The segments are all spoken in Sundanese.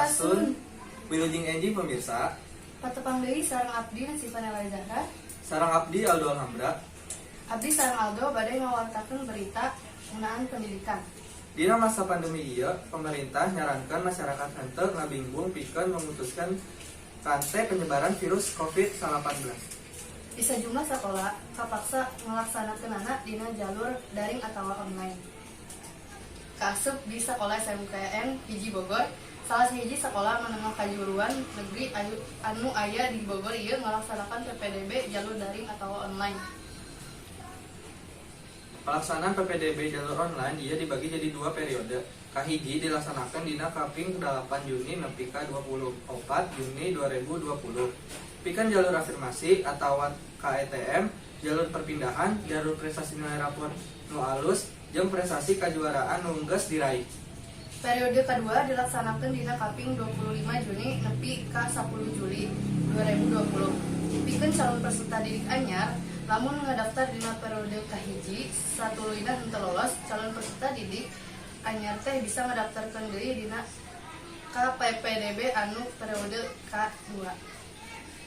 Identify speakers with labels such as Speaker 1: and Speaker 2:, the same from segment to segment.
Speaker 1: Sampurasun. Wilujeng enjing, pemirsa.
Speaker 2: Patepang deui sareng abdi, Nasifa Nela Zahra.
Speaker 1: Sareng abdi, Aldo Alhambra.
Speaker 2: Abdi sareng Aldo bade ngawartakeun berita ngeunaan pendidikan.
Speaker 1: Dina masa pandemi ieu, pemerintah nyarankan masyarakat henteu ngabingbung pikeun memutuskan rantai penyebaran virus COVID-19.
Speaker 2: Di sejumlah sekolah kapaksa ngalaksanakeunana dina jalur daring atau online. Kaasup di sekolah SMKN 1 Bogor, salah sahiji sekolah menengah kejuruan negeri anu aya di Bogor ieu ngalaksanakan PPDB jalur daring atau online.
Speaker 1: Pelaksanaan PPDB jalur online ieu dibagi jadi dua periode. Kahiji dilaksanakan dina kaping 8 Juni nepi ka 24 Juni 2020. Pikeun jalur afirmasi atau KETM, jalur perpindahan, jalur prestasi nilai rapor nu alus, jeung prestasi kejuaraan nu geus diraih.
Speaker 2: Periode kedua dilaksanakan dina kaping 25 Juni nepi ka 10 Juli 2020. Pikeun calon peserta didik anyar, lamun ngadaftar dina periode kahiji satuluyna henteu lolos, calon peserta didik anyar teh bisa ngadaftarkeun deui dina ka PPDB anu periode K2.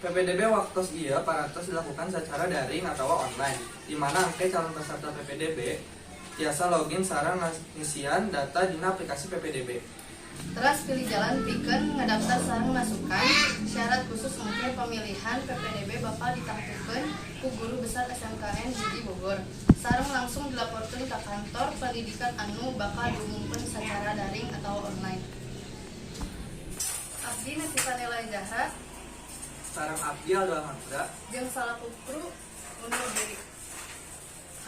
Speaker 1: PPDB waktos ieu parantos dilakukan secara daring atau online, di mana engke calon peserta PPDB tiasa login sareng ngisian data dina aplikasi PPDB.
Speaker 2: Teras pilih jalan pikeun ngadaftar sareng masukan syarat khusus. Engke pemilihan PPDB bakal ditangtukeun ku guru besar SMKN 1 Bogor sareng langsung dilaporkeun ke kantor pendidikan anu bakal diumumkeun secara daring atau online. Abdi, Nasifa Nela Zahra,
Speaker 1: Sareng abdi, Aldo Alhambra,
Speaker 2: jeung salaku kru undur diri.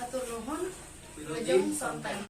Speaker 2: Hatur nuhun.
Speaker 1: Wilujeng
Speaker 2: Wilujeng sonten.